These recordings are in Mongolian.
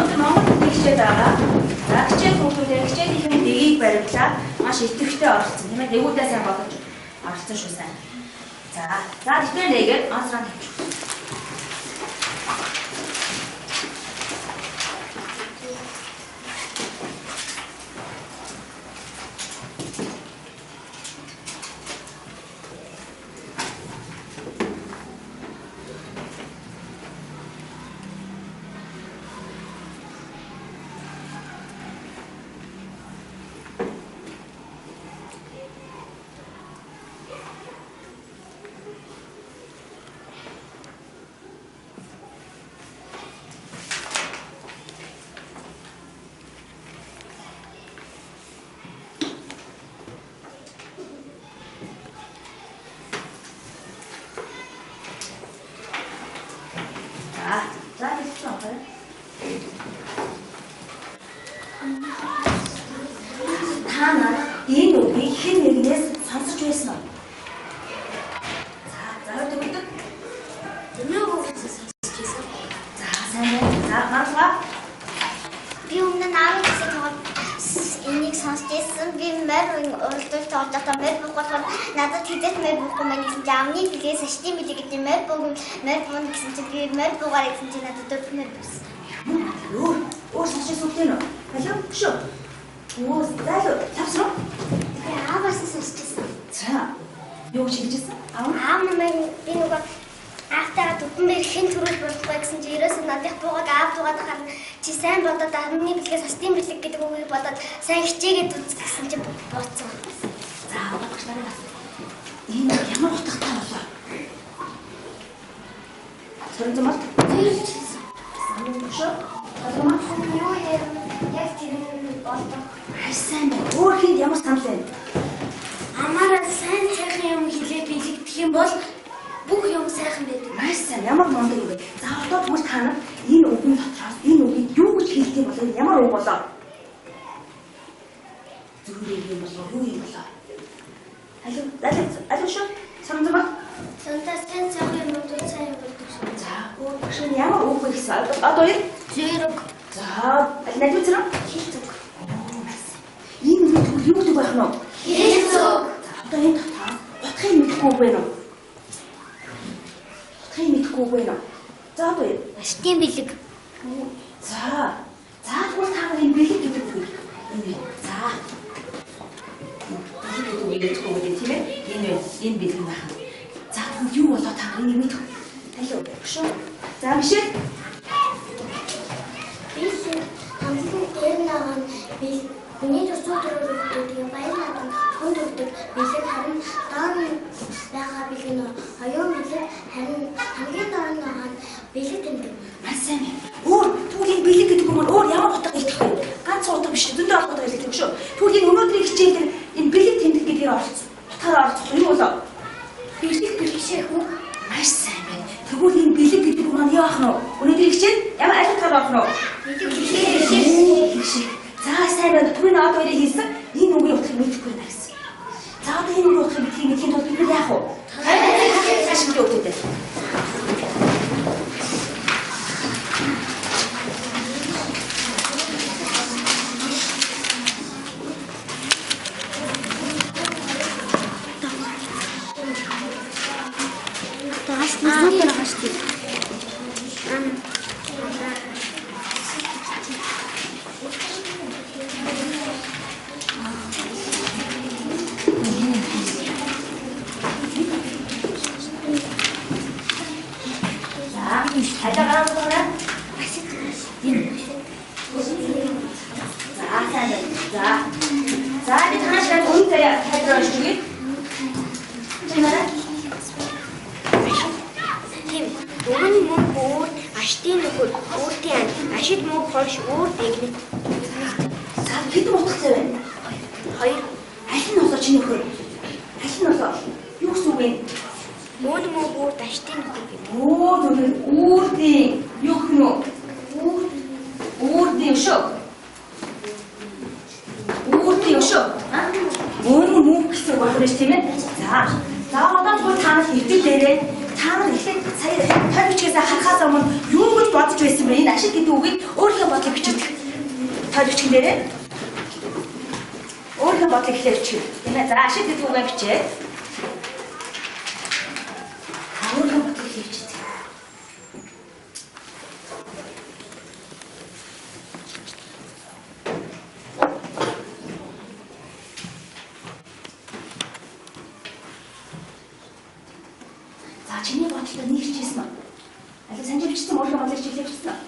Өнөөдөр монгол хэлний хичээл байгаа. За хичээл хүүхдүүдээ хичээлийнхээ дэгийг баримтлаад маш идэвхтэй оролцсон, тийм ээ. Дэгүүдээ сайн бодож оролцсон шүү сайн. За за тэгэхээр нэгээд онцроо тавьчих. За хэлсэн байна. Та нар энэ үгийг хэн нэгнээс сонсож байсан уу? За, за тэгвэл Зөнөө хүүхдээс сонсож байсан. За, сайн байна. За, гарлаа. Би өмнө нь 10 хэсэг тоглож энийг сонсож байсан. Би морь уралдуулж тоглож байхдаа морь буух болохоор надад хэзээ ч морь буухгүй маань гэсэн чинь амны бэлгээс аштын бэлэг гэдэг морь бууг морь буuna гэсэн чинь би морь буугаар гэсэн чинь надад 4 морь буусан. Өөр өөр сонсож байсан үг тийм үү? Алуу, шүү. Оо, зайлуу, тавсан уу? Би ааваас сонсож байсан. За. Юу гэж хэлж байсан? Аав. Аав намайг би нөгөө аавтайгаа дөрвөн бэр хэн төрүүл болохгүй гэсэн чинь ерөөсөө надыг буугаад аав дуугаад харна. Чи сайн бодоод амны бэлгээс аштын бэлэг гэдэг үгийг бодоод сайн хичээгээд үз гэсэн чинь бууцсан. За, багш нарыг асуу. Энэ ямар утгатай болоо? Сөрөнзөн бол? Зэрэгч хэлсэн. Шүү. Толгомоо. Юу яг тэр нь болдог. Маш сайн байна. Өөр хүнд ямар санал байна? Амаараа сайн сайхан юм хэлээ бэлэгдэх юм бол бүх юм сайхан байдаг. Маш сайн. Ямар мундаг юм бэ? За, одоо тэгвэл та нар энэ үгэн дотроос энэ үгийг юу гэж хэлдэг юм бол энэ ямар үг болоо? Зүгээр юм болоо, юу юм болоо? Алуу, алуу, алуу шүү. Сөрөнзөн бол? Сантаа сайн сайхан юм бол сайн юм болдог шүү. За, өөр багш нь ямар үг вэ гэсэн? Одоо хоёр. Зэрэг. За, аль зэрэг? Хэлцэг. Оо, маш сайн. Энэ үгийг тэгвэл юу гэдэг байх нь вэ? Хэлцэг. За, одоо энэ дотроос утгыг мэдэхгүй үг байна уу? Утгыг мэдэхгүй үг байна уу? За, одоо хоёр. Аштын бэлэг. За. За, тэгвэл та нар энэ бэлэг гэдэг үгийг энэ за. Бэлэг гэдэг үгийг мэдэхгүй үг тийм ээ? Энэ байна. Энэ бэлэг байх нь. За, тэгвэл юу болоо та нар энийг мэдэх вэ? Алуу, шүү. За, Мишель. Бэлэг хамгийн дээр нэг нь хүний төсөө төрөөр өгдөг, баяр надан хүнд өгдөг бэлэг харин доор нь байгаа бэлэг нь оюун бэлэг харин хамгийн доор нь байгаа нь бэлэг тэмдэг. Маш сайн байна. Өөр тэгвэл энэ бэлэг гэдэг үг өөр ямар утга илтгэх вэ? Ганц утга биш, зөндөө олон утга илтгэх шүү. Тэгвэл энэ өнөөдрийн хичээл дээр энэ бэлэг тэмдэг гэдгээр оролцсон. Утгаараа оролцох юу болоо? Бэлэг бэлгшээх үг. Маш сайн байна. Тэгвэл энэ бэлэг гэдэг үг маань юу ах нь вэ? Өнөөдрийн хичээл ямар аль утгаар орох нь вэ? Бэлэг бэлгшээх. За, сайн байна. Түрүүний одоо хоёрыг хийсэн энэ үгийн утгыг мэдэхгүй байна гэсэн. За, одоо энэ үгийн утгыг мэдэхийн тулд бид нар яах вэ? Цааш нь өгдөг. Тагаш нүсээр байгаа шүү дээ. За, хайлаа гараад байна. За, сайн байна. За. За, би танаас үн заяа тайлбар уншиж өгье. Чи нараа. Тийм. Өрн мөнгө өөр, аштын нөхөр, өөртийн ан, ашид мөнгө хорш өөр дэгнэ. За, хэдэн утгатай байна? Хоёр. Аль нь болоо чиний нөхөр? Аль нь болоо? Юу гэсэн үг вэ? Мөн мөнгө өөр, аштын нөхөр гэдэг. Өө, зүгээр үүрдийн юу гэх нь вэ? Үүрдийн шүү. Үүрдийн шүү. Аа? Мөн мөнгө гэсэн үг байна тийм ээ? За. За, одоо тэгвэл та нар хэвтэл дээрээ Та нар эхлээд сая толь бичгээс харахаас өмнө юу гэж бодож байсан бэ? Энэ ашиг гэдэг үгийг өөрийнхөө бодлыг бичдэг. Толь бичгэн дээрээ өөрийнхөө бодлыг эхлээд бичих. Тийм ээ. За ашиг гэдэг үгээ бичээ. Өөрийнхөө бодлыг эхлээд бичдэг. За чиний бодлоо нэг хичээсэн үү? Аль санаж бичсэн өөрийнхөө бодлыг хичээлээ бичсэн үү?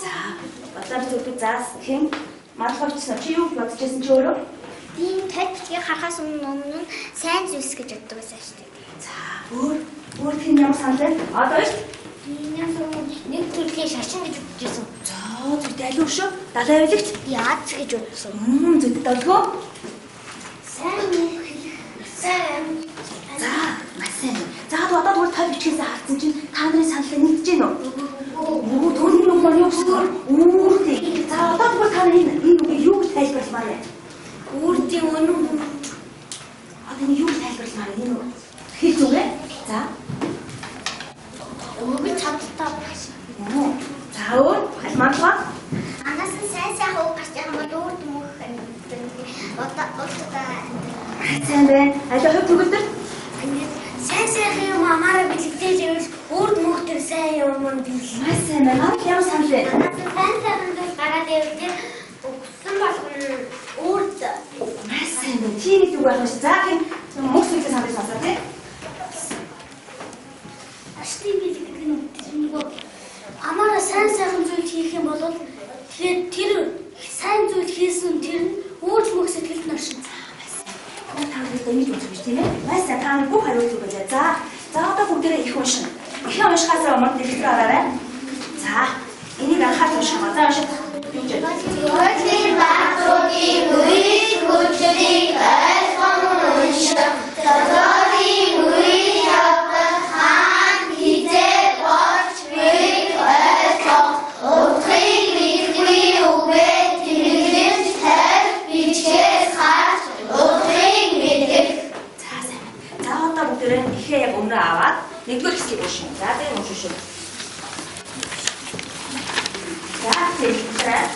За бодлоор зөвхөн заас хэн мадлага бичсэн үү? Чи юу бодож байсан чи өөрөө? Би энэ толь бичгийг харахаас өмнө нь сайн зүйлс гэж боддог байсан шүү дээ. За өөр тийм ямар санал вэ? Одоо шүү. Энэс өмнө нэг төрлийн шашин гэж бодож байсан. За зөв далиу шүү. Далай авилагч Яаз гэж бодсон. Зөв долгоо. Сайн үг хэлэх. Сайн. За маш сайн. За одоо тэгвэл толь бичгээс харсан чинь та нарын саналыг нэгдэж гэнэ үү? Өө түүний үг маань юу гэсэн вэ? Үүрдэг. За одоо тэгвэл та нар энэ үгийг юу гэж тайлбарламаар вэ? Үүрдийн үнэн. Одоо энэ юу гэж тайлбарламаар вэ? Энэ үг хэл үг ээ? За. Өгөж чаддаг багш. За өөр аль манлага? Анаас нь сайн сайхан үг гарч байгаа юм бол үүрд мөх одоо сайн байна. Аль хувь төгөлдөр? Сайн сайхан юм амаараа бэлэгдээж ивэл үүрд мөх тэр сайн юм нь бэл. Маш сайн байна. Анх ямар санал вэ? Анаас нь сайн сайхан зүйл гараад ивэл тэр өгсөн болгоно үүрд маш сайн байна. Тийм л үг байх шүү. За хэн мөх зүйлээ санаж сонсоо тий. Ашигын бэлэг гэдэг нь тэр нөгөө амаараа сайн сайхан зүйл хийх юм бол тэгэхээр тэр сайн зүйл хийсэн тэр нь үүрд мөх сэтгэлд нь оршин. Та нарыг ингэж бодох гэж тийм ээ. Маш сайн та нар бүх хариулт үг байлаа. За одоо бүгдээрээ их уншина. Их уншихаас өмнө дэлгэр аваарай. За энийг анхаарал унших. За унших. Юу гэж? Хуулийн багцуудын үйл хөдлөлийг ойлгон унших. Долоорын үйл явдал хаан хизээ болж буйг ойлгох. Утгыг мэдэхгүй үгээ тэмдэглэж толь бичгээс харж утгыг мэдэх. За сайн байна. За одоо бүгдээрээ ихээ яг өмнөө аваад нэгдүгээр хэсгийг уншина. За тэгээ уншин шүү. За тэгэхээр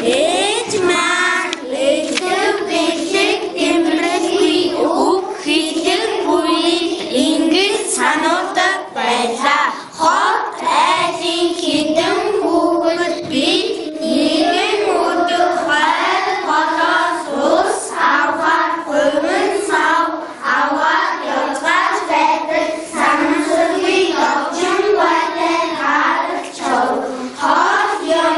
Ээж маань элдв бэлэг дэмрэлгүй үг хэлэх бүрийг ингэж сануулдаг байлаа. Хот айлын хэдэн хүүхэд бид нэгэн өдөр хойд голоос ус авахар хувин сав аваад явцгааж байдаг санамсаргүй Довчингуйтай тааралцав. Хол юм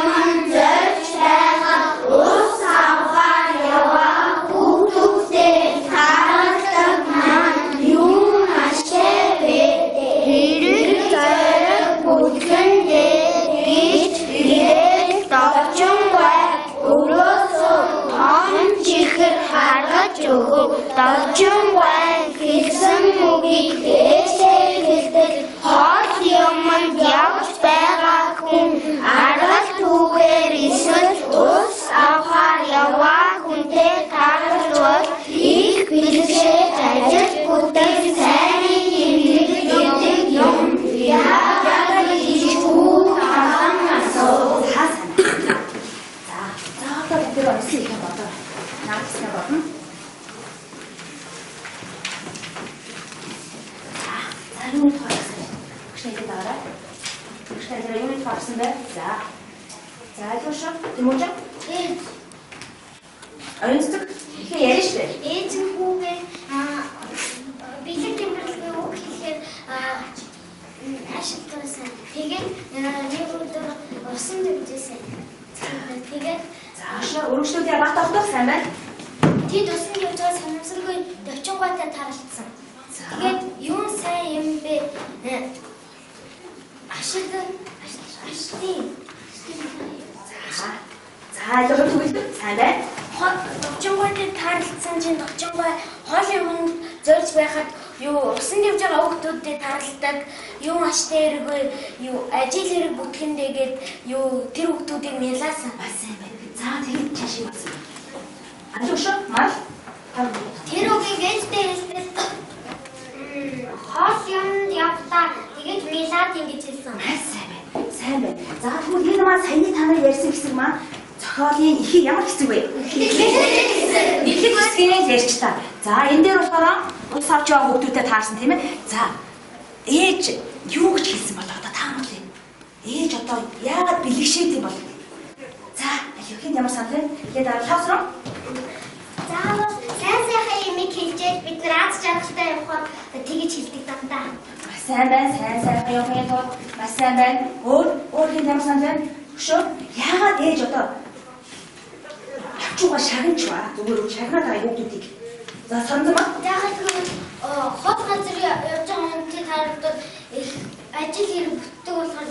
зорж байхад ус авахар яваа хүүхдүүдтэй тааралдаг маань юу ашиг вэ? Хэрэг зориг бүлгэн дээр гэж ирээл Довчингуй өрөөсөө том чихэр гаргаж өгөв. Довчингуй хэлсэн үгийг дээшээ хэлдэг. Хол юмд явж байгаа хүн аргал түүгээр эсвэл ус авахар яваа хүнтэй тааралдвал их бэлгшээж ажил бүтээх сайнны тэмдэг гэдэг юм. Яагаад гэж хүүх хаан асуув. За сайн. За одоо бүгдээрээ уншсан их бодоо. Наад хэсгээ бодно. За юуны тухай гэсэн бэ? Багш нэлээд аваарай. Багш нэлээд юуны тухай гэсэн бэ? За. За юу шүү? Тэмүүжин? Ээж. Оюунцдаг ихээ ярина шүү дээ. Ээж нь хүүгээ бэлэг дэмрэлгүй үг хэлэхээр ашигладаг. Тэгээд нэг өдөр усан дэмжсэн. Тэгээд за өргөжлүүлээ бат тогтох сайн байна. Тэд усан явж байгаа санамсаргүй Довчингуйтай тааралдсан. Тэгээд юун сайн юм бэ? Ашиг ашигтын. За илүү төгөлдөр сайн байна. Довчингуйтай тааралдсан чинь Довчингуй хол юмд зорж байхад юу усан явж байгаа хүүхдүүдтэй тааралдаг, юу аштай хэрэггүй, юу ажил хэрэг бүтгэндээ гээд юу тэр хүүхдүүдийг мялаасан. Бас сайн байна. За тэгээд чааш юу болсон? Алуу шүү. Мал. Тэр үгийг ээжтэй хэлсэн. Хоол юмд явлаа. Тэгээд Милад ингэж хэлсэн. Маш сайн байна. Сайн байна. За тэгвэл энэ маань саяны та нар ярьсан хэсэг маань зохиолын ихийг ямар хэсэг вэ? Эхлэх хэсгийг ярьж та. За энэ дээр болохоор ус авч яваа хүүхдүүдэд таарсан тийм ээ. За ээж юу гэж хэлсэн бол одоо таамаглая. Ээж одоо яагаад бэлэгшээд юм бол? За аль ямар санал вэ? Тэгээд дараа лавсруу. Заавал сайн сайхан юмыг хэлжээд бид нар аз жаргалтай явахаар тэгэж хэлдэг дандаа. Маш сайн байна. Сайн сайхан явахын тулд маш сайн байна. Өөр хэн ямар санал вэ? Хөшөө яагаад ээж одоо авчууга шагнаж ба зүгээр шагнаад байгаа хүүхдүүдийг. За сонзомоо. Яагаад гэвэл хот газар явж байгаа хүмүүсийг харагдвал ажил хэрэг бүтдэг болохоор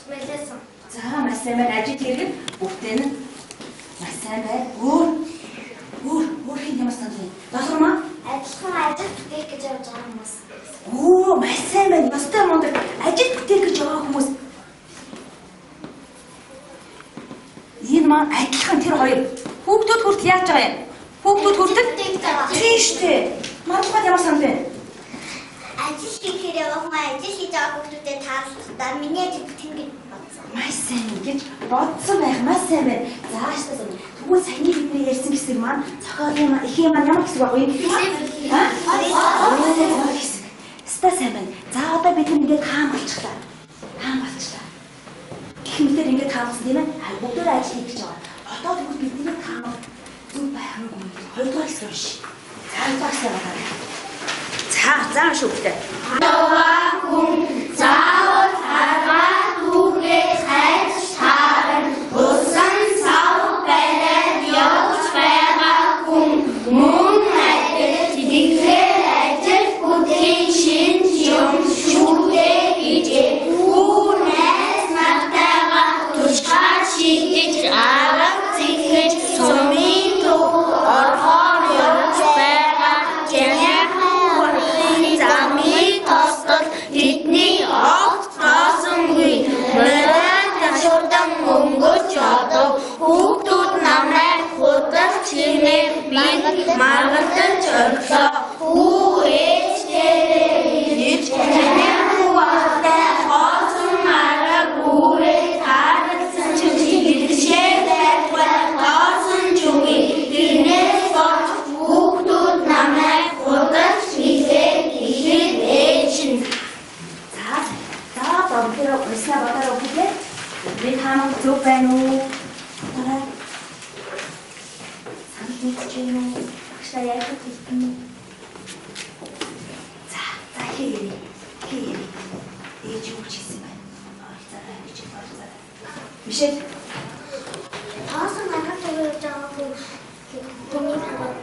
мэлээсэн. За маш сайн байна. Ажил хэрэг бүтээн. Маш сайн байна. Өөр өөр хэн ямар санал вэ? Долгормоо. Адилхан ажил бүтээх гэж явж байгаа хүмүүс. Оо маш сайн байна. Ёстой мундаг ажил бүтээх гэж яваа хүмүүс. Энэ маань адилхан тэр хоёр хүүхдүүд хүртэл яаж байгаа юм? Хүүхдүүд хүртэл тийм шүү дээ. Маргалгаад ямар санал вэ? Ажил хийхээр явах хүн ажил хийж байгаа хүүхдүүдэд таарлахдаа миний ажил бүтэн гэж бодсон. Маш сайн гэж бодсон байх. Маш сайн байна. За ааштай сайн. Тэгвэл саяны бидний ярьсан хэсэг маань зохиолын маань эхийн маань ямар хэсэг баг вэ? Аа? Хэсэг. Ста сайн байна. За одоо бид ингээд таамаглачлаа. Таамаглачлаа. Гэх мэтэр ингээд таамагласан тийм ээ? Бүгдээр ажил хийж байгаа. Одоо тэгвэл бидний таамаг зөв байх нь үгүй. Хоёрдугаар хэсэг унш. За хоёрдугаар хэсэг байна. За за шүү дээ. Яваа хүн заавал аргаа түүгээ хайж таарна. Усан сав бариад явж байгаа хүн мөн адил тэгэхээр ажил бүтээн шинж юм шүү дээ гэж хүү найз нартайгаа тушгаар шийдэж арга зэхэж сумын төв орхоор явж байгаа Жаниахын замын тосдол тэдний огт тоосонгүй морин ташуудан өнгөрч одов. Хүүхдүүд намайг худалч хэмээн минь маргалдаж орхилоо. Хүү ээж дээрээ ирж Жаниахын ахтай хоосон арга гүүрээ таарласан чинь бэлэгшээ тайлбар тоосон ч үгүй. Тэрнээс болж хүүхдүүд намайг худалч гэлээ гэхэд ээж нь За за бодгоор унснаа бодороо үгүй. Би таамаг зөв байна уу? Дараа санал нэгж байна уу? Багшаа яах вэ хэлсэн үү? За за хийрээ. Хийрээ. Ээж юу гэж хэлсэн бэ? Ойролцоорой гэж ойролцоорой. Мишель тоосон арга түүгээ явж байгаа хүн хүний хараад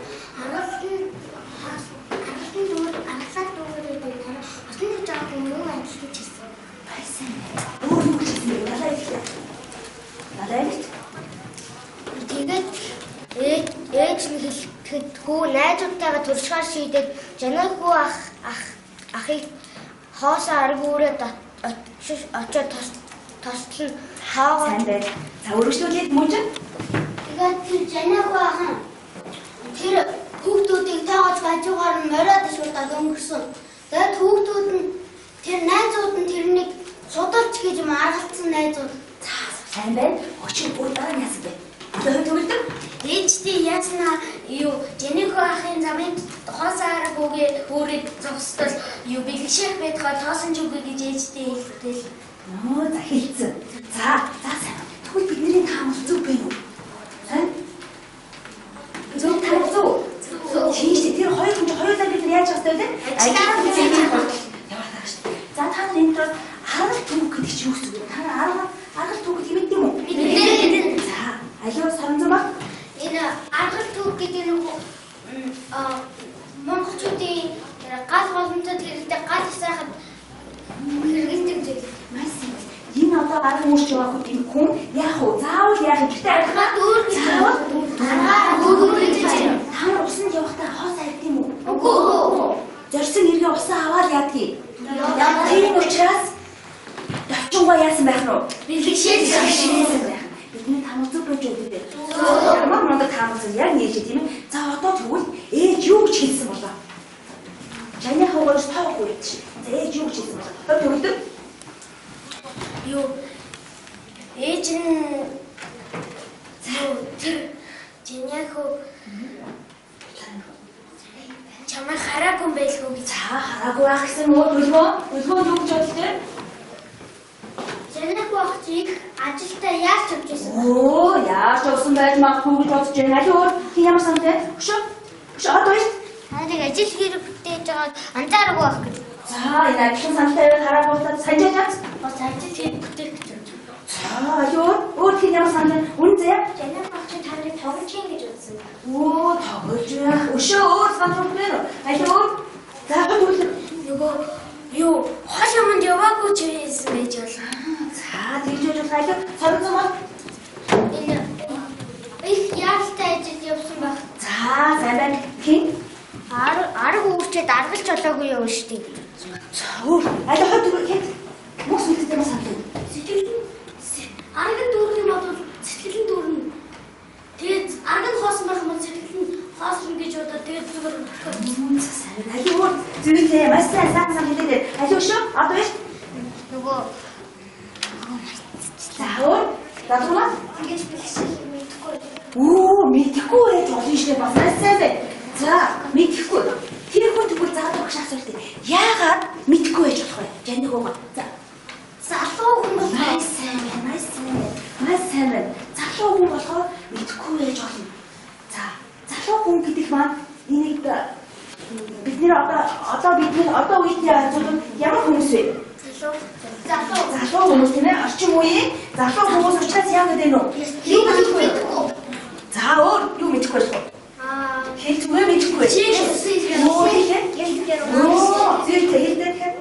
аргалт нь дүүр аргалаад дүүрээ байна. Усан гэж байгаа хүн мөн адил гэж хэлсэн. Маш сайн. Өөр юу гэж хэлсэн бэ? Надад хэлээ. Надад хэлээ. Тэгээд ээж нь хэлэхэд хүү найзуудтайгаа туршихаар шийдээд Жаниахүү ахыг хоосон арга үүрээд очиод тослон тоогоо. Сайн байна. За өргөжлүүлээд мөн. Тэгээд тэр Жаниахүү ах нь тэр хүүхдүүдийг тоогоож гажуугаар нь мориод шуудаад өнгөрсөн. Тэгээд хүүхдүүд нь тэр найзууд нь тэрнийг худалч гэж юм аргалцсан найзууд. За сайн байна. Өчиг өөр дараа нь яасан бэ? Одоо хөө төгөлдөр. Ээжтэй яаснаа юу Жаниахүү ахын замын хоосон арга үүрээд зогсдол юу бэлэгшээх байтугай тоосон ч үгүй гэж ээжтэй хэлтэл. Нөө за хэлсэн. За за сайн. Тэгвэл бидний таамаг зөв байна уу? Сайн? Зөв таамаг зөв. Тийм шүү дээ. Тэр хоёр хүн хоёулаа бид нар яаж явах ёстой вэ? Ажиллаад хийж явах таа шүү дээ. За та нар энэ дээр аргал түүх гэдэг чинь юу гэсэн үг вэ? Та нар аргал түүх гэдэг мэддэг юм уу? Мэддэг. За алиу соронзомоо. Энэ аргал түүх гэдэг нь монголчуудын гал боломжтой хэрэглэдэг гал исаахад хэрэглэдэг зүйл. Маш сайн. Энэ одоо арга үүрч яваа хүн яах вэ? Заавал яах юм? Гэтэ аргаа дүүр гэж заавал аргаа дүүр гэж байна. Та нар усанд явахдаа хоос авд юм уу? Үгүй. Зорьсон эргээ усаа аваад яадгийг. Тийм учраас давчуугаа яасан байх нь вэ? Бэлэгшээсэн байх. Бидний таамаг зөв байж үү дээ. Ямар мундаг таамаг зөв яг нээж тийм ээ. За одоо тэгвэл ээж юу гэж хэлсэн болоо? Жаниахаа гоёс тоохгүй гэж. За ээж юу гэж хэлсэн бэ? Одоо төгөлдөр. Юу ээж нь тэр Жаниахүү чамайг хараагүй юм байлгүй гэж. За хараагүй байх гэсэн мөө төлгөө. Төлгөө юу гэж бодлоо? Жаниахүү ах чи их ажилдаа яаж явж байсан? Оо, яаж явсан байж магадгүй гэж бодож байна. Аль өөр хин ямар саналтай? Хөшөө. Хөшөө одоо биш. Та нарыг ажил хэрэг бүтээж байгааг анзаараагүй байх гэж. За, энэ ажлын саналтай байвал хараагүй болоод санжааж яц. Бас ажил хэрэг бүтээх гэж бодож. За, аль өөр өөр хин ямар саналтай? Үнэн заяа. Жаниахүү ах чи та нарыг тоглож ийн гэж бодсон. Оо, тоглож байх. Өшөө өөр санал байна уу? Аль өөр? За, төгөлдөр. Нөгөө юу хол юмд яваагүй ч байсан байж болно. За, тэгж байж болох. Аль сорон бол Энэ их яаралтай ажил явсан байх. За, сайн байна. Хин? Арга үүрчээд аргалж болоогүй юу шүү дээ. За, өөр. Аль хот хин? Мөс үлдээ юм санал. Сэтгэл нь арга нь дүүрэх юм бол сэтгэл нь дүүрнэ. Тэгээд арга нь хоосон байх юм бол сэтгэл нь хоосон гэж бодоод тэгээд зүгээр Сайн. Аль өөр зүйтэй маш сайн сайхан сан хэлээд. Аль өшөө? Одоо биш. Нөгөө За, өөр. Залгуунаа. ингэж бэлгшил мэдэхгүй. Оо, мэдэхгүй байж болно шүү дээ. Бас маш сайн байна. За, мэдэхгүй. Тэр хүн тэгвэл заа багш асуулт. Яагаад мэдэхгүй байж болох вэ? Жаниг уугаа. За. Залуу хүн болохоор Маш сайн байна. Маш сайн байна. Маш сайн байна. Залуу хүн болохоор мэдэхгүй байж болно. За, залуу хүн гэдэг маань энийг бид нэр одоо бид нэр одоо үед зүйл ямар хүмүүс вэ? залуу залуу Залуу хүмүүс тийм ээ, орчин үеийн залуу хүмүүс учраас яа гэдэг нь вэ? юу мэдэхгүй. За, өөр юу мэдэхгүй байх вэ? Аа Хэл зүгээр мэдэхгүй. Юу хэлээ? Оо, зүйтэй хэлдэг тэгэхээр.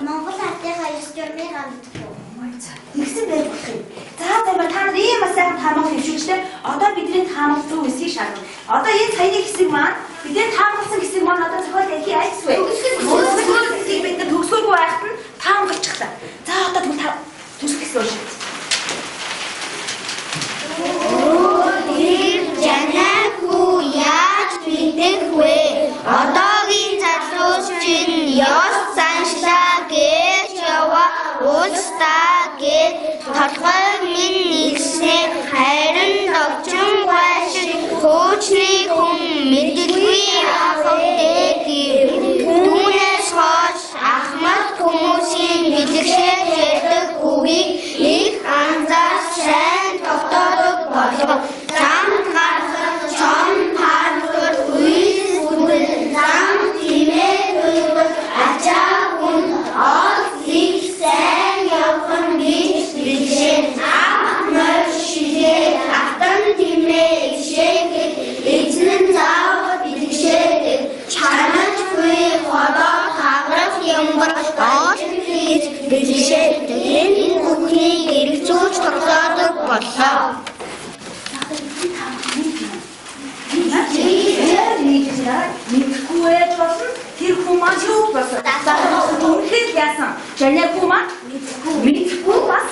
Монгол ардынхаа ёс журмыг мэдгүй. Тэгсэн байж болох юм. За, за та нар ийм бас сайхан таамаг хэвшүүлжлээ. Одоо бидний таамаг зөв эсхийг шаардна. Одоо энэ саяны хэсэг маань бидний таамагласан хэсэг маань одоо зохиол ярих аль хэсэг вэ? Төгсгөл хэсгийг бид нар төгсгөлгүй байхад нь таамаглчихлаа. За, одоо тэгвэл та төгсгөл хэсэг уншия. Тэр Жаниахүү яаж мэдэх вэ? Одоогийн залуус чинь ёс заншлаа гэж яваа уулстаа гэж толгой минь нэгснээ харин догжин гай шиг хуучны хүн мэдэлгүй ах вэ гэв. Түүнээс хойш ахмад хүмүүсийн бэлэгшээ ярьдаг үгийг их анзаарч сайн тогтоодог болов. Замд гарахад чон таарлуул үйл сүрэл зам тимээ туйвал ачаа хүн ол их сайн явах нь гэж бэлгшээ. Ах морь шигээ татан тимээ ишээхэд эзэн нь заавал бэлгшээдэг. Чанаж буй ходоо хагарах юмбар олон гэж бэлгшээдэг. Энэ бүхнийг эргэцүүлж тогтоодог боллоо. Мэдэхгүй байж болно. Тэр хүн маань юу болсон? Залуу. Үнэхээр л яасан? Жаниахүү маань мэдэхгүй бас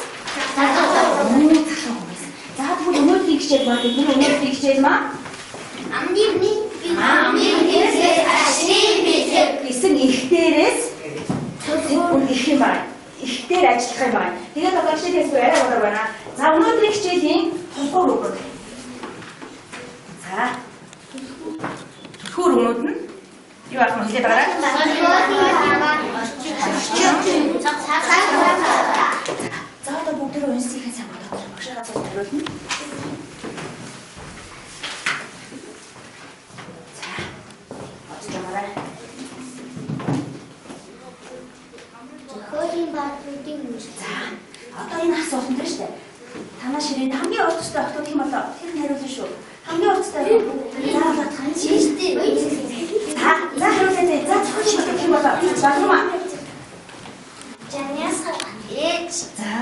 залуу. Залуу хүн байсан. За, тэгвэл өнөөдрийн хичээл маань бидний өнөөдрийн хичээл маань Амны нэгээс ашрын бэлэг гэсэн их дээрээс хүн их юм байна. Их дээр ажиллах юм байна. Тэгээд одоо хичээлээс бүр арай болоор байна. За, өнөөдрийн хичээлийн тулгуур үг. За. Түлхүүр үгнүүд нь юу ах юм хэлээд байгаарай. За, одоо бүгдээрээ унсныхаа сайн бодоод багшаараа асуулт хариулна. За. Бодож байгаарай. Зохиолын баатруудын үнэлгээ. За, одоо энэ асуулт нь шүү дээ. Танаа ширээнд хамгийн урттай охтууд хэм болоо? Тэр нь хариулна шүү. Хамгийн урттай охин. За, болоод Шиштэй. За, за хариулаа. За, зохиолын баатрууд хэм болоо? Залгамаа. Жаниас ээж За.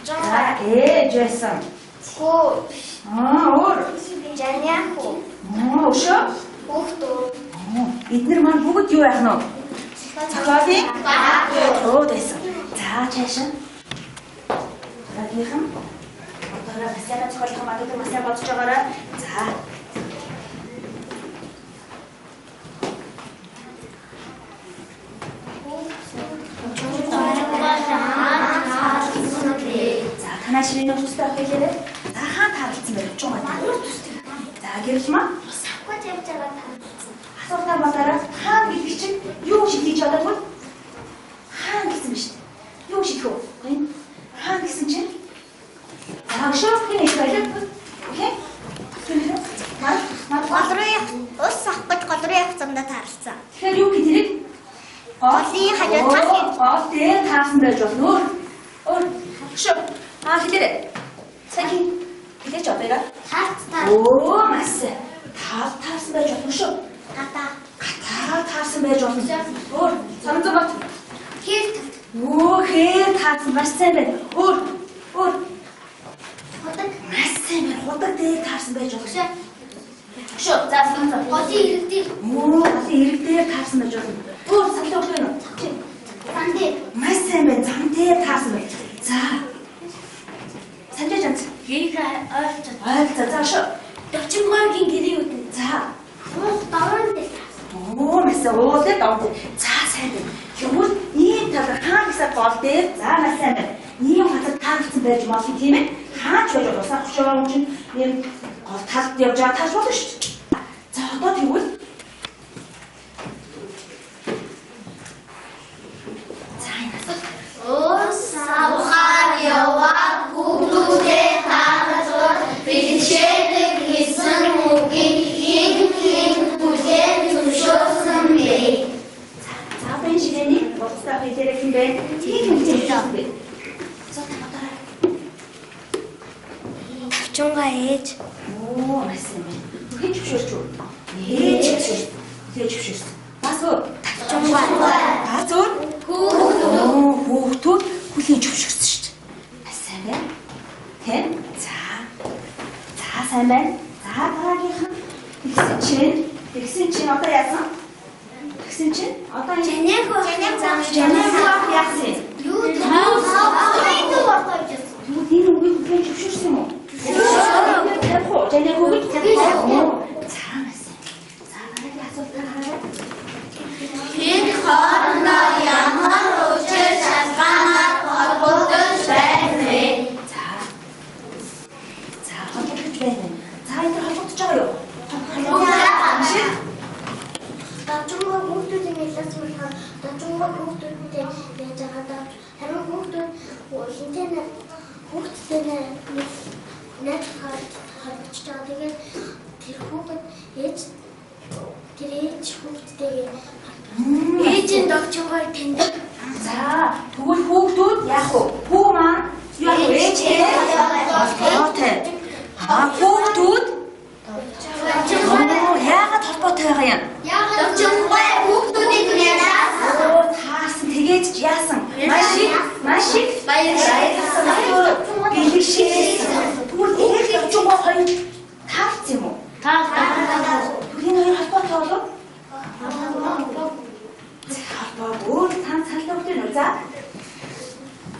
За, ээж байсан. хүү Аа, өөр. Жаниахүү Аа, өшөө. хүүхдүүд Аа, эднэр маань бүгд юу яах нь вэ? Зохиолын баатрууд байсан. За, чаашаа. Дараагийнхан одоо бас сайн зохиолын баатрууд бас сайн бодож байгаарай. За. Танай ширээний төстэй авах хэлээрэй. За хаан тааралцсан байх чугаа. Ямар төстэй? За гэрэл маань ус авахгүй тавьж байгаа тааралцсан. Асуултаа бодороо хаан гэдэг чинь юу шийдэж чадаагүй? Хаан гэсэн биз дээ. Юу шийдэх вэ? Энэ хаан гэсэн чинь за өшөө хин их байлаа. Окей? Мар гол руу явах ус авах гэж гол руу явах замдаа тааралцсан. Тэгэхээр юу гэдэг? Голын хажуу тал гол дээр таарсан байж болно. Өөр өшөө аа хэлээрэй. Сайн хэлээч одоо. Таарцтай. Өө маш сайн. Тал таарсан байж болно шүү. Гадаа. Гадаа таарсан байж болно. Өөр Санамзан бат. Хэл. Өө хэл таарсан маш сайн байна. Өөр өөр Худаг. Маш сайн байна. Худаг дээр таарсан байж болно. Шүү. За Санамзан. Голын ирэг дээр. Өө голын ирэг дээр таарсан байж болно. Өөр санал өгөх юм уу? Зам дээр. Маш сайн байна. Зам дээр таарсан байна. За. Санжаа жанц. Гэрийг ойлцоо. Ойлцоо. За шүү. Давчингойгийн гэрийн үдэн. За. Уух дорн дээр таарсан. Оо маш сайн. Уул дээр дорн дээр. За сайн байна. Тэгвэл ийм талаар хаан гэсэн гол дээр за маш сайн байна. Ийм газар таарсан байж болно тийм ээ. Хаач байж болно. Усаа хөшөө юм чинь ийм гол талд явж байгаа таарч болно шүү дээ. За одоо тэгвэл за энэ асуулт. Ус авахар яваа хүүхдүүдээ таалал бэлшээдэг гэсэн үгийг хэн хэн хүлээн зөвшөөрсөн бэ? За одоо энэ ширээний болцоо хэлээрэй юм бэ? Хэн хэн хэлсэн бэ? За та бодорой. Давчунгаа ээж. Оо маш сайн байна. Хэн зөвшөөрч үү? Ээж зөвшөөрч. Ээж зөвшөөрсөн. Бас өөр. Давчунгаа. Бас өөр. Хүүхдүүд. Хүүхдүүд хүлээн зөвшөөрсөн шүү дээ. Маш сайн байна. Тэ? За. За сайн байна. За дараагийнх нь тэгсэн чинь одоо яасан? Тэгсэн чинь одоо Жаниах Жаниах яасан? Юу Тэгвэл энэ үгийг хүлээн зөвшөөрсөн юм уу? Тавих уу? Жаниах үгийг тавих уу? За маш сайн. За дараагийн асуултаар хараа. Хэд хоорондоо ямар учир шалтгаанаар холбогдож байна вэ? За. За холбогдож байна. За энэ холбогдож байгаа юу? Холбогдож. Давчунгаа хүүхдүүдийн ялаас болохоор давчунгаа хүүхдүүдтэй яаж байгаа даа. Харин хүүхдүүд хинтээ хүүхдтэй найз холбогдож байгаа. Тэгээд тэр хүүхэд ээж тэр ээж хүүхдтэйгээ Ээж нь давчунгааг таньдаг. За тэгвэл хүүхдүүд яах вэ? Хүү маань яах вэ? Ээжтэй холбоотой. Аа хүүхдүүд яагаад холбоотой байгаа юм? Давчунгаа хүүхдүүдийг ялаас таарсан тэгээд ч яасан? Маш их баярлалаа. Бэлэгшээсэн. Тэгвэл ээж давчунгаа хоёр таарсан юм уу? Таалаа. Тэгвэл энэ хоёр холбоотой болов? За холбоогүй. Та санал өгдөг үү? За.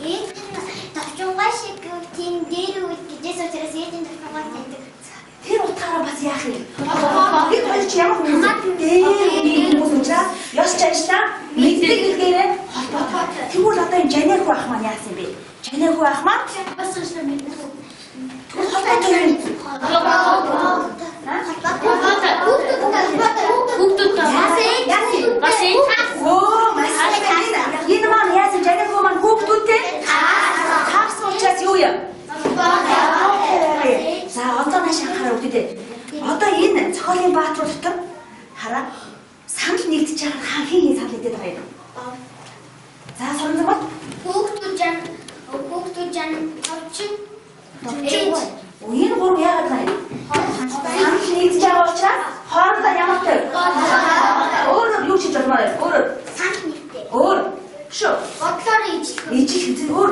Ээж нь давчунгаа шиг тийм дээр үйл гэжээс учраас ээж нь давчунгаа таньдаг. Тэр утгаараа бас яах юм? Энэ хоёр чи ямар хүмүүс вэ? Дээр хүмүүс учраас ёс чаншлаа мэддэг гэдгээрээ холбоотой. Тэгвэл одоо энэ Жаниах ах маань яасан бэ? Жаниах ах маань Бас уншна мэддэг. тэгвэл холбоотой юм. Холбоотой. Хүүхдүүдтэй. Яасан? Бас энэ. Өө маш сайн. Энэ маань яасан? Жаниах маань хүүхдүүдтэй таарсан учраас юу юм? За одоо нааш анхаарал өгдөө. Одоо энэ зохиолын баатруу дотор хараа санал нэгдэж байгаа хаан хин хин санал нэгдээд байгаа юм. За Соронзон бат. Хүүхдүүд жан хүүхдүүд жан товчин Ээж. Энэ гурав яагаад байгаа юм? Санал нэгдэж байгаа учраас хоорондоо ямар төв? Өөр юу хийж болмоор байна? Өөр санал нэгдээ. өөр шүү. Бодлоор ижлэх. Ижил хэзээ өөр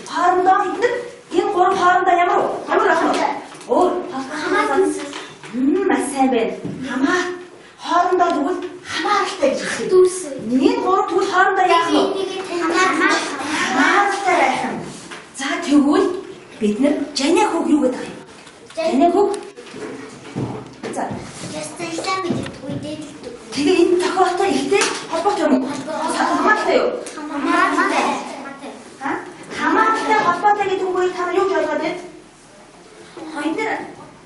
хоорондоо бид энэ гурав хоорондоо ямар ямар ах вэ? Өөр Хамаатан. Маш сайн байна. Хамаа хоорондоо тэгвэл хамааралтай гэж хэлэх. Дүүрсэн. Энэ гурав тэгвэл хоорондоо яах вэ? Хамааралтай байх юм. За тэгвэл бид нар Жаниах хүүг юу гэдэг юм? Жаниах хүүг. За Ястан мэддэггүй дээдэлдэг. тэгээ энэ тохиолдолтой ихтэй холбоотой юм уу? Хамааралтай юу? Хамааралтай. Хамааралтай холбоотой гэдэг үг хүүг та нар юу гэж ойлгоод байна? Бид нар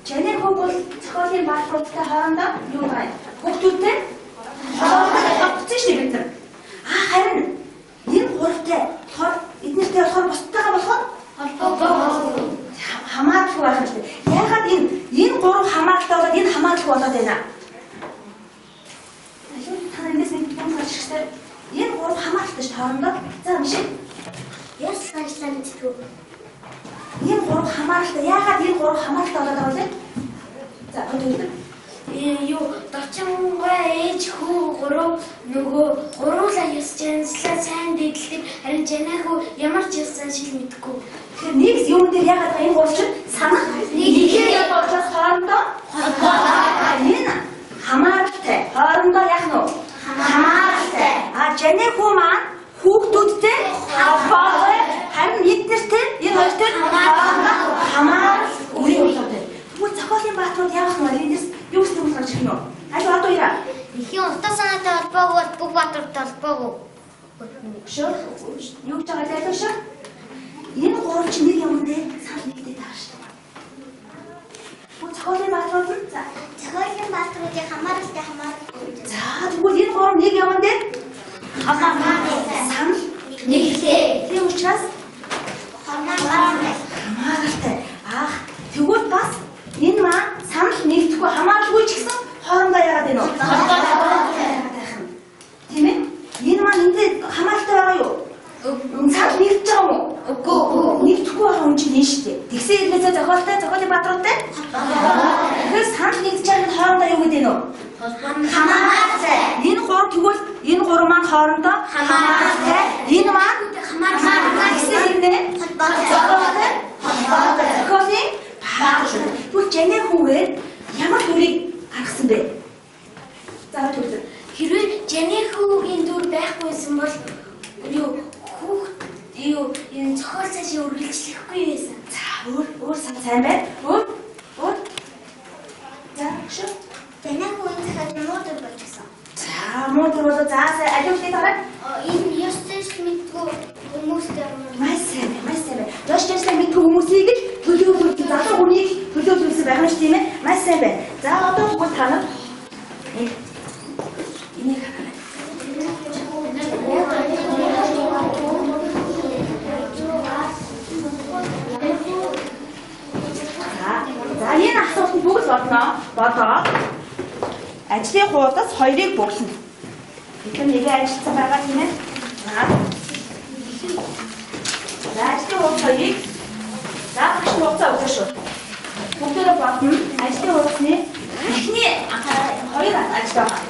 Жанэ хүүг бол зохиолын бааtruудтай хоорондоо юу байгаа юм? Хүүхдүүдтэй хоорондоо холбогдсон шүү дээ бид нар. А харин энэ гуравтай болохоор эднэртэй болохоор бусдтайгаа болохоор холбоогүй хамааралгүй байх юм шүү дээ. Яагаад энэ гурав хамааралтай болоод энэ хамааралгүй болоод байна? Та нар эндээс нэг юм гарч ирсэн. Энэ гурав хамааралтай шүү хоорондоо. За мишээ. Яс санчлаа мэдгүй. Энэ гурав хамааралтай. Яагаад энэ гурав хамааралтай болоод байгаа вэ? За өнөөдөр юу дочингой ээж хүү гурав нөгөө гуруулаа ёс жанслаа сайн дэдэлдэг. Харин Жанэ хүү ямар ч ёс заншил мэдэхгүй. Тэгэхээр нэг юм дээр яагаад энэ гурав чинь санах нэгээр яваад учраас хоорондоо холбоотой. Энэ хамааралтай. Хоорондоо яах нь вэ? Хамааралтай. А Жанэ хүү маань хүүхдүүдтэй холбоотой. Харин эднэртэй энэ хоёртой хоорондоо хамааралгүй болоод байна. Тэгвэл зохиолын бааtruуд яах нь вэ? Эндээс юу гэсэн үг гарч ирэх нь вэ? Аль одоо яа? Эхийн утаа санаатай холбоогүй бол бүх бааtruудтай холбоогүй. Шүү. Юу гэж байгаа лээ шүү. Энэ гурав чинь нэг юм дээр санал нэгдээд байгаа шүү. Бүх зохиолын бааtruуд нь за зохиолын бааtruудын хамааралтай хамааралгүй. За тэгвэл энэ гурав нэг юм дээр хамааралтай санал нэгтэй. Тийм учраас хамааралтай. Хамааралтай. Ах тэгвэл бас энэ маань санал нэгдэхгүй хамааралгүй ч гэсэн хоорондоо яагаад байна вэ? Тийм ээ? Энэ маань эндээ хамааралтай байгаа юу? Санал нэгдэж байгаа юм уу? Үгүй. Нэгдэхгүй байгаа юм чинь энэ шүү дээ. Тэгсэн хэрнээсээ зохиолтой, зохиолын бааtruудтай. Тэгэхээр санал нэгдэж байгаа нь хоорондоо юу гэдэг нь вэ? Хамааралтай. Энэ гурав тэгвэл энэ гурав маань хоорондоо хамааралтай. Энэ маань хамааралтай. Тэгсэн хэрнээ холбоотой. Холбоотой. Зохиолын бааtruуд. Тэгвэл Жанэ хүүгээр ямар дүрийг гаргасан бэ? За түлхэр. Хэрвээ Жанэ хүүгийн дүр байхгүйсэн бол юу хүүхд юу энэ зохиол цаашаа үргэлжлэхгүй байсан. За өөр сан сайн байна. Өөр. За шүү. Жанэ хүүгийн зохиол муу дүр болчихсон. За муу дүр болоо за сайн алившиг дараа. Энэ ёс заншил мэдгүй хүмүүстэй маш сайн байна. Маш сайн байна. Ёс заншлаа мэдгүй хүмүүсийг л төлөөлүүлсэн залуу хүнийг төлөөлүүлсэн байх юм шүү тийм ээ. Маш сайн байна. За одоо тэгвэл та нар энийг хараарай. За энэ асуултанд бүгд бодно. Бодоод ажлын хуудас хоёрыг бөглөнө. Бид нар нэгэ ажилласан байгаа тийм ээ. За ажлын хуудас хоёрыг за багш хугацаа өгөх шүү. Бүгдээрээ бодно. Ажлын хуудасны эхний хоёр ажил байгаа.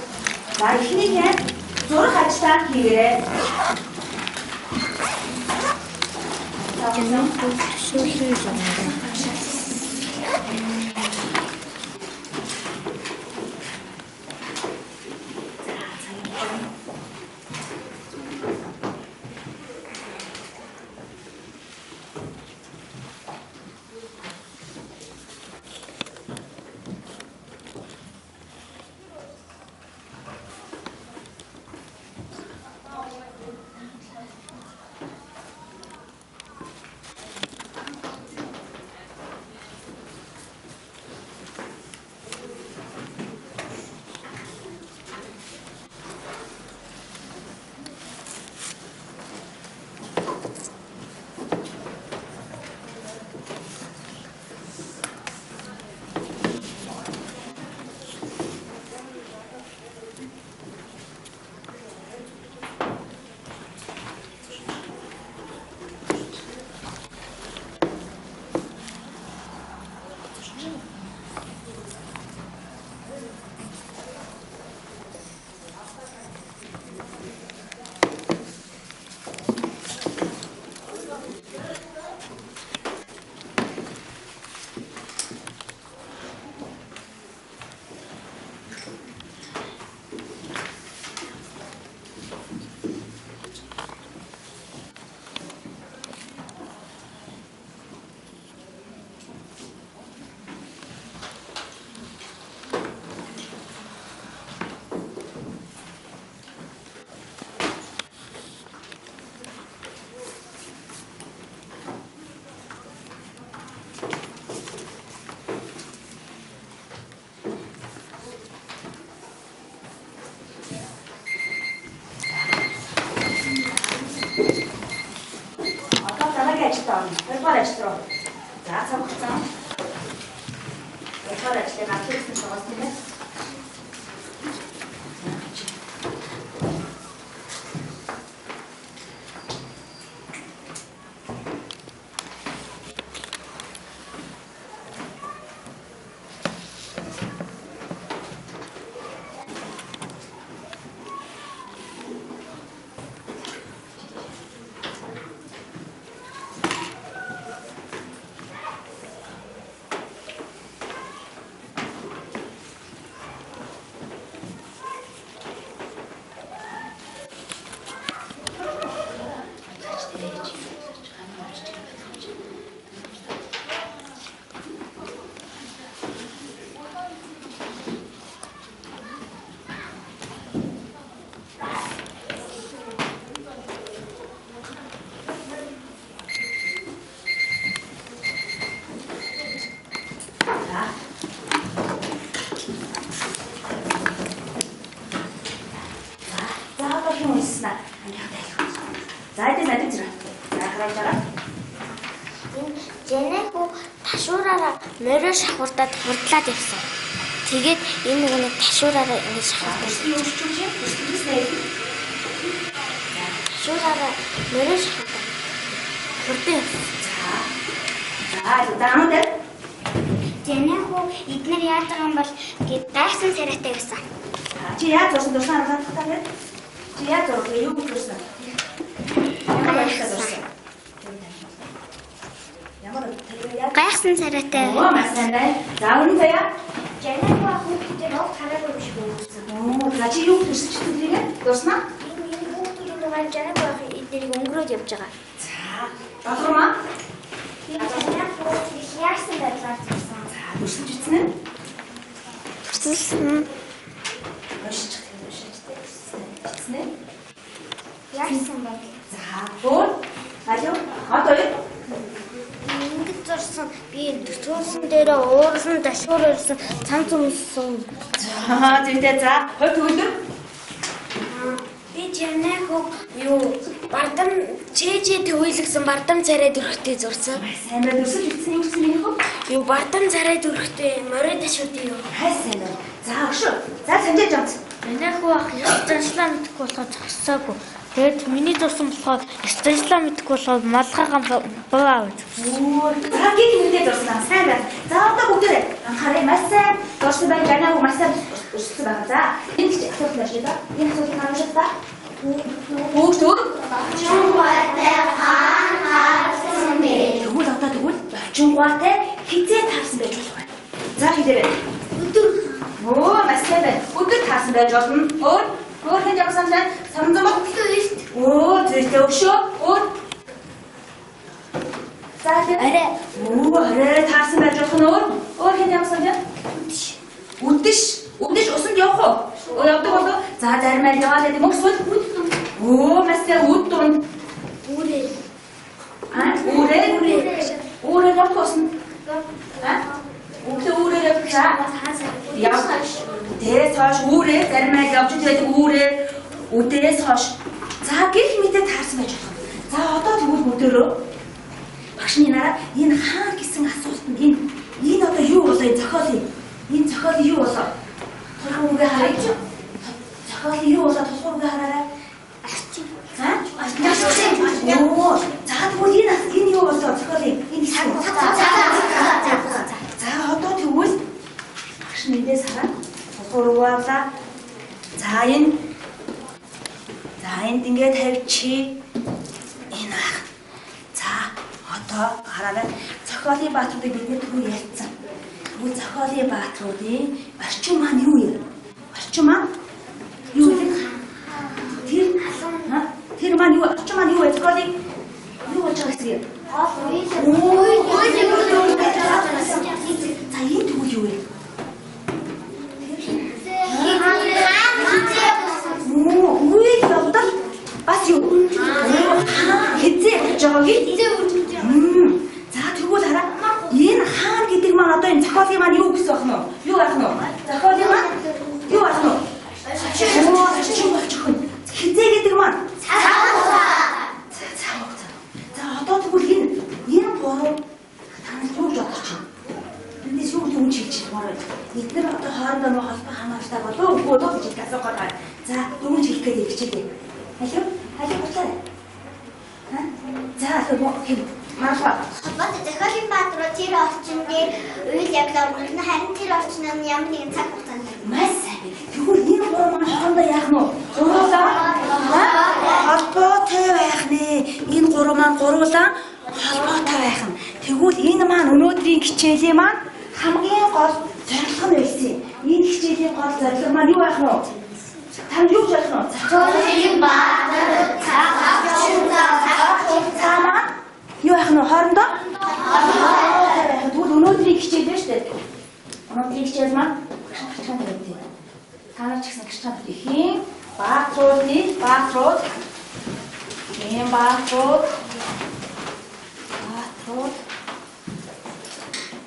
За эхнийх нь зурах ажлаа хийгээрэй. Жанэ хүү төсөөлөл зурна. руу. За цавхцсан. Болохоор ажлыг галуу гэсэн шугаас тийм ээ. За эдгээр надад зэрэг. За харуулж байгаа. Энэ Жанайхүү ташуураараа морио шахуурдаад хурдлаад явсан. Тэгээд энэ нөгөө нэг ташуураараа ингэж шахуурдаад. Ташуураараа морио шахуурдаад хурдан явсан. За за амт. Жанайхүү эднэр яаж байгаа юм бол гээд гайхсан царайтай байсан. Чи яаж зурсан дурсан харуулах та гээд? Чи яаж зурсан? Юу гэж зурсан? Ямар баяртай зурсан? Ямар гайхсан царайтай. Оо маш сайн байна. За үнэн заяа. Жанайхүү ах хүүхдүүдээр уг хараагүй юм шиг өнгөрсөн. Оо за чи юу гэж зурсан чи тэрийг дурснаа? Энэ хүүхдүүдийн дугаар Жанайхүү ах эднэрийг өнгөрөөд явж байгаа. За долгормаа. Жанайхүү их яарсан байдлаар зурсан. За дүрсэлж үзнэ. Дүрсэлсэн. Уншиж уншиж үзнэ. Яарсан байдал. За өөр алуу хот хоёр. Ингэж зурсан. Би төсөөлсөн дээрээ уурсан, дашуур ирсэн, цамц өмссөн. За зүйтэй за хувь төгөлдөр. Би Жанайхүүг юу бардам чэжээ төвөөлгсөн бардам царай дөрхтэй зурсан. Сайн байна. Дүрсэлж үзнэ юу гэсэн миний хөө? Юу бардам царай дөрхтэй морио дашуудын юу. Хай сайн байна. За өгшөө. За санжаа жамц. Жанайхүү ах ёс заншлаа мэдэхгүй болохоор зогсоогүй. Тэгээд миний зурсан болохоор ёс заншлаа мэдэхгүй болохоор малгайгаа буу авч. За гинт мэдээ зурсан. Сайн байна. За одоо бүгдээрээ анхаарай. Маш сайн зурсан байна. Жанайхүү маш сайн өрсөлдсөн байна. За энэ ч асуулт байна шүү дээ. Энэ асуултыг харуулж та. Хүүхдүүд Орчингуйтай хаан харсан бэ? Тэгвэл одоо тэгвэл орчингуйтай хизээ таарсан байж болох вэ? За хэлээрэй. Өдөр. Өө маш сайн байна. Өдөр таарсан байж болно. Өөр өөр хэн ямар санал байна? Самзан Өглөө эрт. Өө зүйтэй өшөө. Өөр. За Орой. Өө орой таарсан байж болох нь өөр. Өөр хэн ямар санал байна? Үдэш. Үдэш усанд явах уу? Өө явдаг болов. За зарим айл яваад байдаг мөкс үл. Өө маш сайн үд дунд. Үүрээ. Аа үүрээ. Үүрээ явах усанд. Аа өглөө үүрээ явах. Яв. Дээс хойш үүрээ зарим айл явж байдаг үүрээ үдээс хойш. За гих мэдээ таарсан байж болох. За одоо тэгвэл бүгдээрөө багшны нараа энэ хаан гэсэн асуултанд энэ энэ одоо юу болоо энэ зохиолын энэ зохиолын юу болоо? Тулхан үгээ харъя. Зохиолын юу болоо тулхан үгээ хараарай. Арчин. За? Оо, за тэгвэл энэ энэ юу болоо зохиолын энэ цаг хугацаа. За одоо тэгвэл багш нэндээс хараа. Тулхан үгээ авлаа. За энэ за энд ингээд тавьчих. Энэ ах. За одоо хараарай. Зохиолын баатруудыг бид нэр түрүү ярьсан. Тэгвэл зохиолын баатруудын орчин маань юу юм? Орчин маань юу вэ? Тэр тэр маань юу? Орчин маань юу вэ? Зохиолын юу болж байгаа хэсэг юм? За энэ тэгвэл юу вэ? Үйл явдал бас юу? Хизээ болж байгааг За тэгвэл хараа энэ хаан гэдэг маань одоо энэ зохиолын маань юу гэсэн байх нь вэ? Юу байх нь вэ? Зохиолын маань юу байх нь вэ? Орчин болчих нь. Хизээ гэдэг маань цаг хугацаа. За одоо тэгвэл энэ энэ гурав дүнж хэлж чадмаар байна. Эдгээр одоо хоорондоо нөх холбоо хамааралтай болов уу үгүй үү гэж асуух гээд байна. За дүнж хэлэх гээд хичээлээ. Алуу? Алуу буцаарай. Ха? За алуу хин марфа. Холбоотой Зохиолын Баатар тэр орчин дээр үйл явдал өрнө, харин тэр орчин нь ямар нэгэн цаг хугацаанд. Маш сайн. Тэгвэл энэ гурван маань хоорондоо яах нь вэ? Гуруулаа холбоотой байх нэ. Энэ гурван маань гуруулаа холбоотой байх нь. Тэгвэл энэ маань өнөөдрийн хичээлийн маань хамгийн гол зорилго нь байсан юм. Энэ хичээлийн гол зорилго маань юу байх нь вэ? Та юу гэж ойлгох нь вэ? Зохиолын Баатар цаг хугацаа маань юу байх нь вэ? Хоорондоо холбоотой байх. Тэгвэл өнөөдрийн хичээл байна шүү дээ. Өнөөдрийн хичээл маань гэрчлэн тавьдаг. Та нар ч гэсэн гэрчлэн тавьдаг. Ихийн баатруудны баатрууд ийм баатрууд баатрууд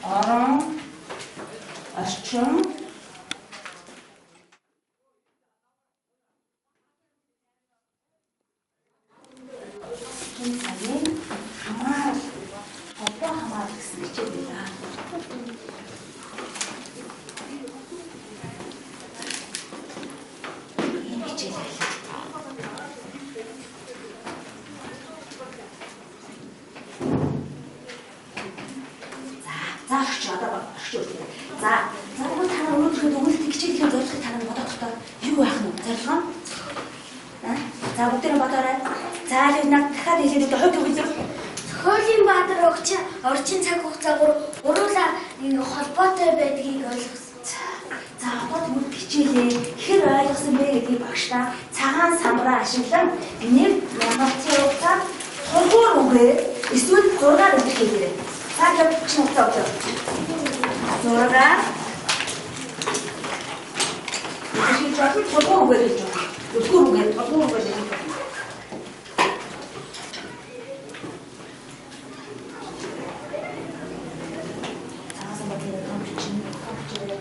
орон орчин цагийн хамаарал холбоо хамаарал гэсэн хичээл байлаа. Энэ хичээл байлаа. За өгч одоо өгч үлдээ. За за тэгвэл та нар өнөөдөр өгүүлэлт хичээлийн зорилгыг та нар бодохдоо юу байх нь вэ? Зорилго нь? За бүгдээрээ бодоорой. За л над дахиад хэлээд өгдөө хувь төгөлдөр. Зохиолын Баатар орчин цаг хугацаа гуруулаа ингэ холбоотой байдгийг ойлгосон. За одоо тэгвэл хичээлээ хэр ойлгосон бэ гэдгийг багшдаа цагаан самраа ашиглан нэр ямарчийн хугацаа тулгуур үгээр эсвэл зургаар илэрхийлээрэй. За тэгэхээр багш нь хугацаа өгье. Зургаар илэрхийлж болно, тулгуур үгээр хэлж болно. Түлхүүр үгээр, тулгуур үгээр хэлж болно. Цагаан самбар дээр том бичнэ, том бичээрэй.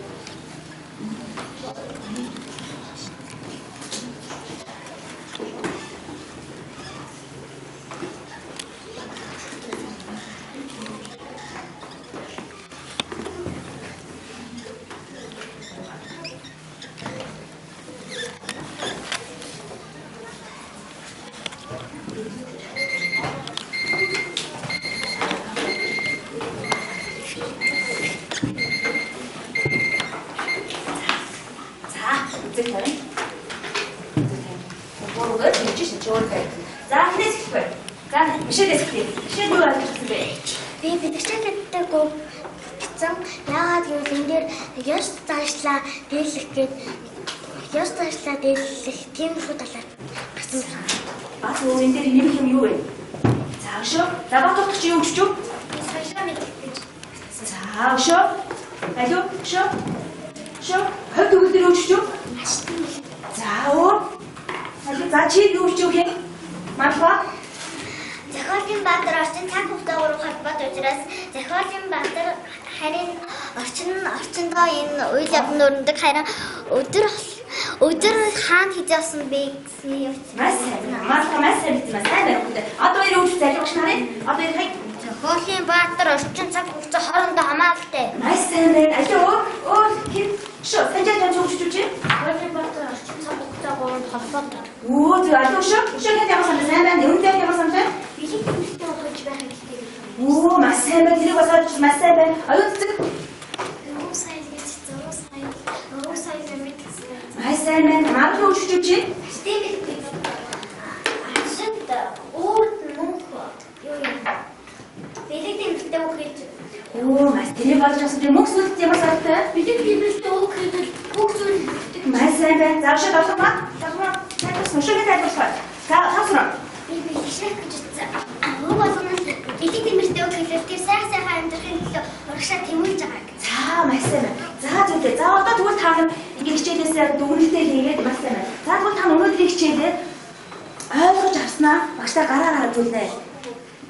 За үзэг тавина. Тулгуур үгээр хэлж шин чөөр тавина. За хинээс эхлэх вэ? За Мишелээс эхлэе. Мишель юу ойлгосон бэ? Би бэлэгчтэй гоо бичсэн. Яагаад гэвэл энэ дээр ёс заншлаа дээлэх гээд ёс заншлаа дээлэх тиймэрхүү талаар гарсан байна. Бас өөр энэ дээр нэмэх юм юу вэ? За өшөө. За Батурт чи юу гэж юу? Заншлаа мэдэх гэж. За өшөө. Алуу өшөө. Өшөө. Хувь төгөлдөр юу гэж юу? За өөр. Алуу за чи юу гэж юу хэ? Марфа. Зохиолын Баатар орчин цаг хугацаа гурав холбоотой учраас Зохиолын Баатар харин орчин нь орчиндоо энэ үйл явдал өрнөдөг, харин өдөр хаана хийж явсан бэ гэсэн юм. Маш сайн. Марфа маш сайн бичсэн. Сайн байна үү? Одоо энэ үйл залуу багш нарыг одоо энэ хай Зохиолын Баатар орчин цаг хугацаа хоорондоо хамааралтай. Маш сайн байна. Алуу өөр өөр хин шүү. Санжаа чам юу гэж юу чи? Зохиолын Баатар орчин цаг хугацаа гурав холбоотой. Өө зөв алуу шүү. Өшөө хэд ямар сайн сайн байна? Өндөр ямар сайн байна? Бэлэг тэмдэгтэй ухаж байх хэрэгтэй. Өө маш сайн байна. Тэрийг бас ойлгож маш сайн байна. Оюун цэцэг. Өвөө сая гэж 100 сая, өвөө сая нэмэт гэсэн. Маш сайн байна. Марфа юу гэж юу чи? Штэ бэлэг. Ашид өөр мөнх юу юм? Бэлэг тэмдэгтэй ухаж. Өө маш тэрийг болж авсан. Тэр мөнх сүлд ямар сайтай? Бэлэг тэмдэгтэй үг хэлбэл бүх зүйл Маш сайн байна. За өшөө долоо маа. Долоо маа. Тайлбарсан. Өшөө хэд тайлбарлах вэ? За тасраа. Би бэлэгшрэх гэж утсан. Өвөө болгоно бэлэг тэмдэгтэй үг хэлбэл тэр сайхан сайхан амьдрахын төлөө урагшаа тэмүүлж байгаа гэж. За маш сайн байна. За зөвлөө. За одоо тэгвэл та нар ингэ хичээлээсээ дүгнэлтээ хийгээд маш сайн байна. За тэгвэл та нар өнөөдрийн хичээлээ ойлгож авснаа багшдаа гараараа үзүүлнэ.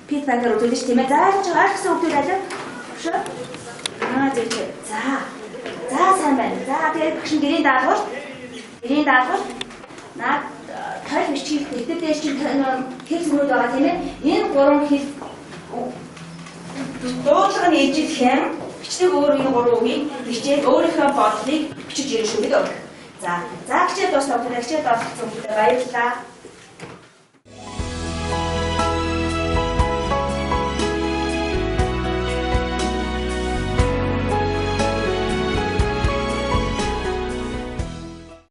Фидбэкээр үзүүлнэ ш тийм ээ. За ойлгож ойлгосон хүмүүс аль? Өшөө. Аа зөв зөв. За. За сайн байна. За тэгээд багш нь гэрийн даалгавар. Гэрийн даалгавар наад толь бичгийг дэлгэр дээр чинь хэл згнүүд байгаа тийм ээ. Энэ гурван хэл дуудлага нь ижилхэн Бичлэг өөр энэ гурван үгийг бичээд өөрийнхөө бодлыг бичиж ирнэ шүү гэдэг. За, за хичээл дууслаа. Хичээл оролцсон хүмүүстээ баярлалаа.